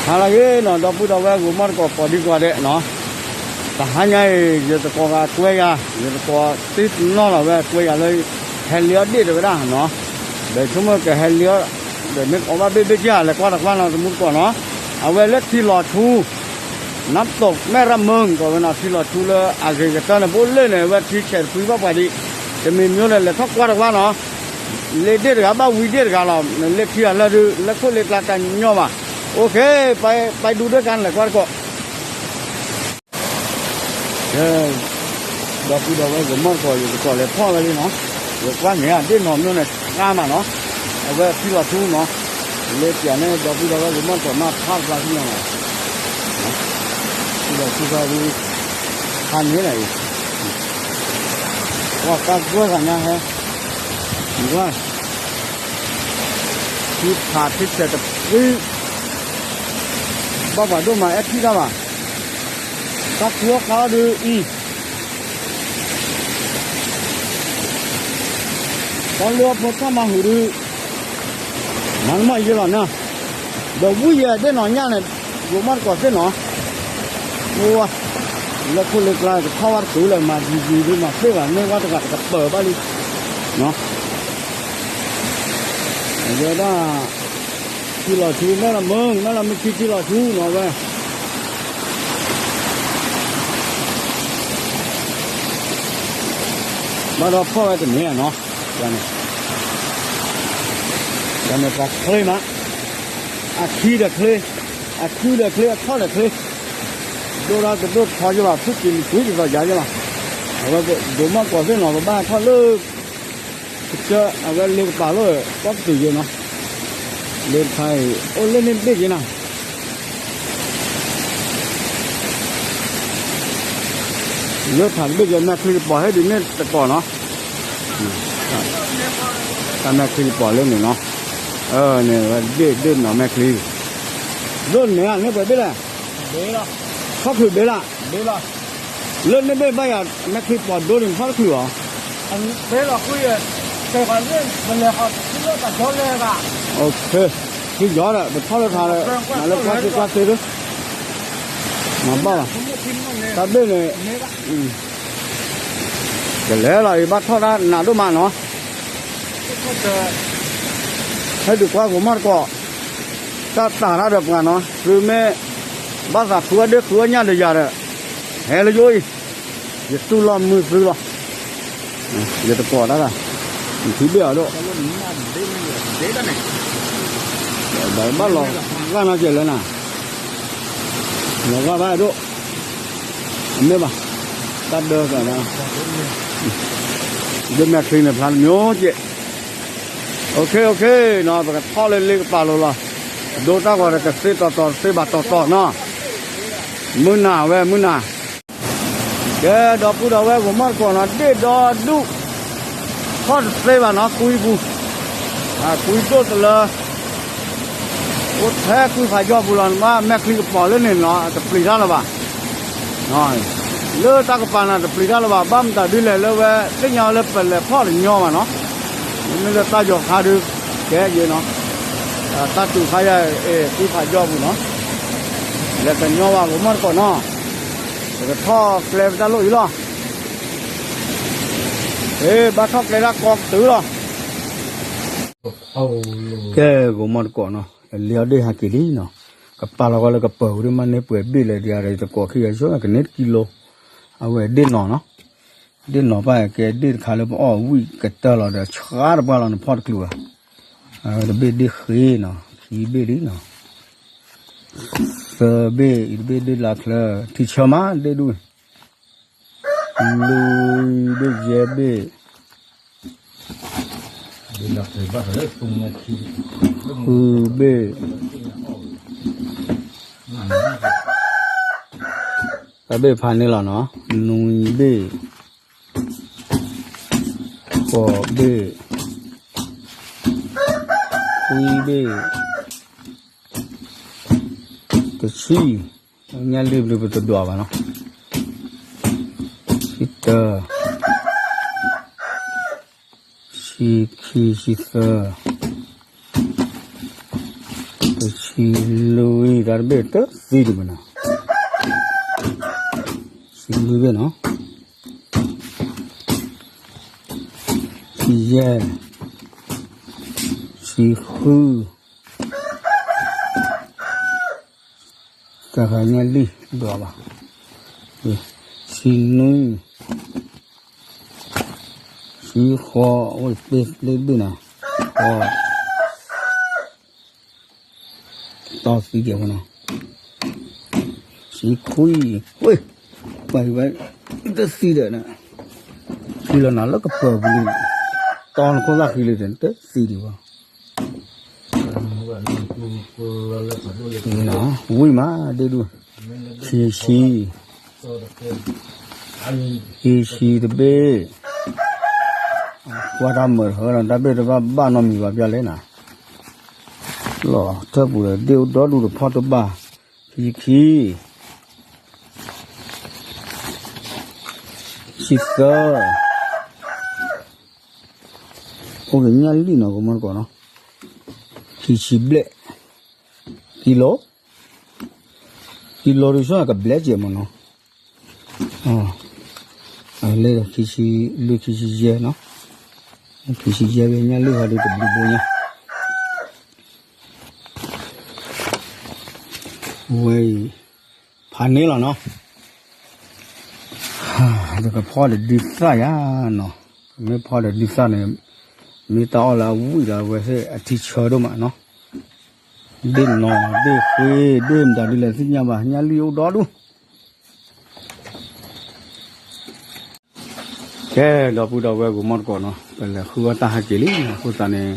ဟါလၢအဂ့ၤနီၤ ဒီပုၢ်ဒီဝဲၢ်ဂိၤမီၢ်တကိးကိးဒံကိးဒဲးနီၤ, တဟါညါအံၤ ယသကိးဂၤကွဲယၤ ယသကိးသ့ၣ်နီၣ်လီၤဝဲကွဲယၤလၢ ဟဲလံၤအီၣ်ဒ့ၣ်တဝဲဒၣ်နီၤ, ဒီးဆိကမိၣ်ကဟဲလံၤအီၣ် ဒီးမ့ၢ်အီၣ်ဘၣ်ဘ့ၣ်ဘ့ၣ်ကၢ် လဲၤကွၢ်တကွၢ်နီၤ တမူတကိးနီၤ, အဝဲလၢထံလီၤထူ နးတိးမဲၣ်ရမၢၢ် ကိးဝဲနီၤ ထံလီၤထူလၢအဂ့ၤကတၢၢ်န့ၣ် ပအိၣ်လၢန့ၣ် အဝဲထံဆဲးတဖှံဘၣ်ပှၤဒံး, တမံၤမံၤန့ၣ် လဲၤထီၣ်ကွၢ်တကွၢ်နီၤ, လ့ဒ့ၣ်တဂၤဘၣ်ဝံၤဒ့ၣ်တဂၤလီၤ လ့ထံအလၢဒုး လၢခိၣ်လ့ကျါတညီဘၣ်, အိၣ်ခ့ ပဒူဒ့ၣ်ကါန့ၣ် လဲၤကွၢ်တကိး ကဲ ဒီပုၢ်ဒီဝဲၢ်ဂိၤမီၢ်တကိး ယသကိးလဲၤဖီၣ်ဝဲလံနီၤ, ယကွၢ်န့ၣ်ဒ့ၣ်နီၤမ့ၢ်န့ၣ် ဃါမးနီၤ, အဝဲထံလီၤထူနီၤ, လၢပျးန့ၣ် ဒီပုၢ်ဒီဝဲၢ်ဂိၤမီၢ်တကိးမးဖးတဖျါဆူညါနီၤ, ထံလီၤထူဖးဒုး ဖးန့ၣ်လၢအံၤ, ကွၢ်တၢ်ကွၢ်ဂၤညါဟဲ, ကွၢ် ထံဖးထံဆဲးတဖှံ ဘၣ်ပှၤဒိၣ်မးအဲၣ်ထံၣ်တၢ်ဘၣ်, တၢ်ထူအီၣ်ခါအီၣ်ဒုးအံၤ, တၢ်လၢအဖိဆၣ်မၤဟူးဒုး, မၤနမီၢ်ယဲလီၤနၤ, ဒီးဝံၣ်ယဲဒ့ၣ်နီၤညၣ်န့ၣ်, ဂိၤမီၢ်တကိးသ့ၣ်နီၤ, အိၣ်ဝဲ, လၢခိၣ်လ့ကျါကထီၣ်ဝဲတတုၤလၢမၤယံၤယံၤဒုးမၤသ့ၣ်ဘၣ် မ့ၢ်ဝဲတဂၤတကပၢၤဘၣ်လံ ယဲဒၣ် ထံလီၤထူ မဲၢ်လီၤမုၢ် မဲၢ်လီၤမုၢ်ခံထံလီၤထူနီၤဝဲ, ဘၣ်ဒီးဖီၣ်ဝဲတန့ၢ်နီၤ, န့ၣ်, န့ၣ်ပှၤချ့မး, အခံဒီးချ့, အခံဒီးချ့ အထီၣ်ဒီးချ့, ဒိၣ်ဒီးတဒိၣ်ထီယဲဘၣ် ဖုၣ်က့ၤလံၤကွံတသီယါယဲလီၤ, အဝဲဒိးမီၢ်တကိးသ့ၣ်နီၤ ပဘၣ်ထီၣ်လၢ ကစၢၢ် အဝဲလ့ကပၤလီၤ ကီၢ်ပတုာ်ယဲနီၤ, လ့တခါအံၤ အိၣ်လၢန့ၣ်တဘ့ၣ်က့ၤနီၤ, ယိၣ်ဖးတဘ့ၣ်က့ၤ မဲာ်ချံကပီၤဟဲဒ်န့ၣ်တကိးနီၤ, တၢ်မဲာ်ချံကပီၤလၢန့ၣ်နီၤ, န့ၣ်ဝဲတဘ့ၣ်ဒ့ၣ်နီၤမဲာ်ချံ, ဒိၣ်န့ၣ်ဧါ န့ၣ်ပှဲၤဘ့ၣ်လဲၣ်, ထီၣ်ချုးဘ့ၣ်လၢ လၢန့ၣ်ဘ့ၣ်ဘၣ်ယၤ မဲာ်ချံကပီၤဒိၣ်န့ၣ် ထီၣ်တချုးအီၤ, ဘ့ၣ်လီၤဃု, ကဲ ပလဲၤဃီၤလၢတၢ်ဒီလဲၤဂၤ, အိၣ်ခ့, ဃုယီၤဒီး ပထီၣ်လၢထးလၢ မၤလၢကွၢ်သ့ကွၢ်သ့လၢ, မၤဘၣ်လီၤ, တၢ်ဘ့ၣ်န့ၣ်, ကလဲၤလီၤအံၤဘၣ်ထီၣ်တၢ်နးဒိၣ်မးနီၤ, ဟဲဒုးကွၢ်ဂိၤမီၢ်တကိး, တၢ်တၤတၢ်ဒီးပှၤနီၤ သုမ့ၢ်, ဘၣ်သးဃုအီၣ်ဒ့ၣ်ဃုအီၣ်ညၣ်ဒီးယၤဒီး, ဟဲလၢယအိၣ်အံၤ, ယတူၢ်လိာ်မုာ်သုလီၤ, ယတကိးတၢ်ဂၤ, ယထံဘ့ၣ်အီၤဒိၣ်, ဘၣ်လီၤဂာ်နီၤကဲလၢနၤ, လီၤဂာ်ဘၣ်ဒိၣ်, အမ့ၢ်ဘၣ်, တၢ်ဒၢကဲ, ဒ့ၣ်မဲာ်ချံန့ၣ်ဖျါတမျိုးကဲ, အိၣ်ခ့အိၣ်ခ့နီၤ ပကထီၣ်လၢလ့ကပၤလိၤလီၤ, ဒိတၢ်ဂီၤဒီးကသ့တီၤတီၤသ့ဘၣ်တီၤတီၤနီၤ, မုၢ်နၤဝဲမုၢ်နၤ ကဲဒီပုၢ်ဒီဝဲၢ်ဂိၤမီၢ်တကိးနီၤ ဒ့ၣ်ဒီဒူၣ်, ထီၣ်တသ့ဘၣ်နီၤ ကွံပူၤ, ကွံဒိၣ်တလၢ, အိၣ်ထဲကွံဖးယီၢ်ပူၤလီၤ နဘၣ်မဲာ်ချံကပီၤလၢန့ၣ်နီၤ တပျံၤတၢ်လၢၤဘၣ်, လၢတၢ်ကပၤန့ၣ်တပျံၤတၢ်လၢၤဘၣ် ဘၣ်မတၤဒ်လဲၣ်လၢဝဲ သ့ၣ်ညါဝဲလၢပလဲၤဖီၣ်တညီဘၣ်နီၤ, မ့မ့ၢ်လၢတၢ်ယီၤခါဒုး, ကဲယဲနီၤ, တၢ်တူာ်ခါယၤ ကွံဖးယီၢ်ပူၤနီၤ, လဲၤတညီဘၣ်ဂိၤမီၢ်တကိးနီၤ ပကထီၣ်ကျဲပတၢ်လိၣ်အံၤလီၤ, ဘၣ်ထီၣ်ကျဲဒၣ်ကီကတုၤလီၤ, ကဲဂိၤမီၢ်တကိးနီၤ လ့အီၣ်ဒ့ၣ်ဟးက့ၤလံနီၤ, ကပာ်လီၤဝဲလၢကပၢၤဝဲဒၣ်မးန့ၢ်ပှဲၤဘ့ၣ်လဲၣ်ဒီး တကိးခံဂၤဆိကန့ၢ်တကံလိ, အဝဲဒ့ၣ်နီၤနီၤ, ဒ့ၣ်နီၤပၢ်ကဲဒ့ၣ်တခါလၢပအီၣ်ဝံၣ်ကတၢၢ်လီၤဒီး ဆှါတပှၢ်လီၤနဖီၣ်တချုးဘၣ်, အဝဲတဘ့ၣ်ဒ့ၣ်ဃ့နီၤ ခံဘ့ၣ်လံနီၤ သၢဘ့ၣ်အံၤတဘ့ၣ်ဒ့ၣ်လါချၢ, ထံဆၢမးဒ့ၣ်ဒူၣ်, လွံၢ်ဘ့ၣ်ယဲၢ်ဘ့ၣ်, ဃုဘ့ၣ်, တဘ့ၣ်ဖးန့ၣ်လီၤနီၤ, နွံဘ့ၣ်, ဃိးဘ့ၣ်, ခွံဘ့ၣ်, တဆံ, ညၣ်လံၢ်ဘျုးပတဒွးဘၣ်နီၤ, ဆံတၢ, ဆံခံ, ဆံသၢ, တဆံ ဆံလွံၢ်တၢ်တဘ့ၣ်တသံဒံးဘၣ်နီၤ, ဆံလွံၢ်ဘ့ၣ်နီၤ, ဆံယဲၢ်, ဆံဃု, တၢ်ခါညၣ်လံၢ်ဒွးဘၣ်, ဆံနွံ, ဆံဃိး, ဝဲပ့လ့တဘ့ၣ်နီၤ, ဃိး တီသံကဲဝဲနီၤ, ဆံခွံ, ဝဲ, ပှၤဝဲ, တသံဒီး, သံလီၤနၤလၢကပၢၤပူၤလံ, တီနခိၣ်သၣ်ဃံလံဒီး တသံဒံးဘၣ်, ဝံၤမးဒ့ဒူၣ်, ခံဆံ, ခံဆံတဘ့ၣ်, ကွၢ်တၢ်မၢၤတဟၢလီၤ တၢ်ဘ့ၣ်တဘၣ်ဘၣ်နီတမံၤဘၣ်ပျၢ်လဲၣ်နၤ, လီၤထၢၣ်ပူၤဒီးဒ့ၣ်အိၣ်ဒီဒူၣ်တဖီၣ်တဘၣ်, ခံဆံခံ, ဆံသၢ, အိၣ်က့ၤညၣ်လံၢ်နီၤ ကမီၢ်တကိးနီၤ, ခံဆံဘျဲၣ်, ကံလိ, ကံလိဒုးဆၣ်ကဘျဲၣ်စဲးမးနီၤ, လဲၤဒီးခံဆံလွံၢ် ခံဆံယဲၢ်နီၤ, ခံဆံယဲၢ်ဘ့ၣ်ညၣ်လံၢ်ဟီဒုးတဘျုးဘိညါ ဝဲအံၤ, ဖးန့ၣ်လီၤနီၤ, တကဖီၣ်ဒီးဒုးသၣ်ယါနီၤ, မ့ၢ်ဖီၣ်ဒီးဒုးသၣ်န့ၣ်, မ့ၢ်တၢ်အီၣ်လၢအဝံၣ်ဒီးဝဲသ့ၣ်အထံဆၢဒိၣ်မးနီၤ, ဒ့ၣ်နီၤဒ့ၣ်ဃ့ဒ့ၣ်မတၤဒ်လဲၣ်သ့ၣ်ညါဘၣ် ညၣ်လံၢ်အိၣ်ဒီဒူၣ် ကဲ ဒီပုၢ်ဒီဝဲၢ်ကမီၢ်တကိးနီၤ ပလဲၤဃုအီၣ်တၢ်ဟဲက့ၤလံ အဃိသတးန့ၣ်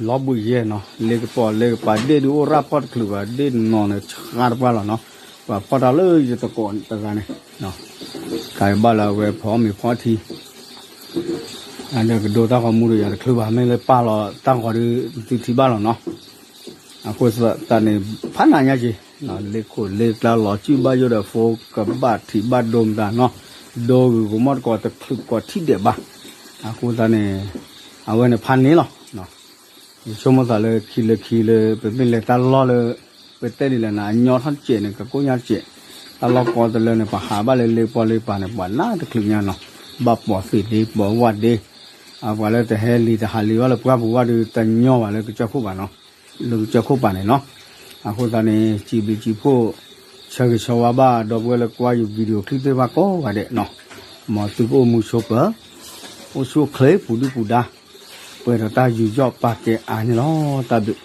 လီၤဘှံးယဲၢ်နီၤ လ့ကပီၤလ့ကပၤ ဒ့ၣ်ဒုးအိၣ်ရၣ်ဖီၣ်တချုးဘၣ် ဒ့ၣ်နီၤန့ၣ်ဆှါတပှၢ်လီၤနီၤ ပှၤဖီၣ်တၢ်လၢယတကိးတဂၤန့ၣ် တၢ်ဘၣ်လၢအဝဲဖီမ့ၤဖီထံ အဒီးကဒိတၢ်ဂီၤမူဒီးယၤတချုးဘၣ် မ့ၢ်လၢပၢ်လီၤတၢ်ဂီၤဒုးသုထံၣ်ဘၣ်လီၤနီၤ အဃိသတးန့ၣ် ဖးနးညါက့ၤ လ့ခိၣ်လ့ကျါလီၤစုၣ်ဘၣ်ယိၣ်ဒီးဖိကဘၣ်ထံးဘၣ်ဒိမတၤနီၤ ဒိဂုၤကမီၢ်တကိးတချုးကိးထံၣ်ဒဲးဘၣ် အဃိသတးန့ၣ် အဝဲန့ၣ်ဖးန့ၣ်လီၤ ယဆိကမိၣ်သးလၢခံလၢခံလၢ ပမ့ၢ်လဲၤတၢ်လီၢ်လၢ ပတဲဒ်လဲၣ်နၤ အညီထီၣ်တစဲးန့ၣ် ကကိၣ်ညါတစဲး တၢ်လီၢ်ကီတလၢန့ၣ် ပဟးဘၣ်လၢလ့ပီၢ်လ့ပၤန့ၣ် ပှၤနးတချုးညါနီၤ ဘၣ်ပိာ်သ့ၣ်ဒ့ ပိာ်ဝၣ်ဒ့ အပှၤလၢတဟဲလံၤတဟးလံၤဘၣ်လၢပှၢ်ပူၤဘၣ်ဒီး တညီဘၣ်လၢကစၢၢ်ခိၣ်ဘၣ်နီၤ လၢကစၢၢ်ခိၣ်ပၤန့ၣ်နီၤ အဃိသတးန့ၣ် စံးဘျုးစံးဖှိၣ် ဆၢဂ့ၤဆၢဝါဘၣ် ဒီပုၢ်ဝဲၢ်လၢကွၢ်ယ video clip သ့ၣ်တဖၣ်ကိးဂၤဒဲးနီၤ မ်သုကအိၣ်မူဆိးပၢၤ အိၣ်ဆူၣ်အိၣ်ချ့ပူၤဒုၣ်ပူၤဒါ ပှဲၤဒီးတၢ်ယူးယီၣ်ပာ်ကဲအါန့ၣ်လီၤ တၢ်ဘျုး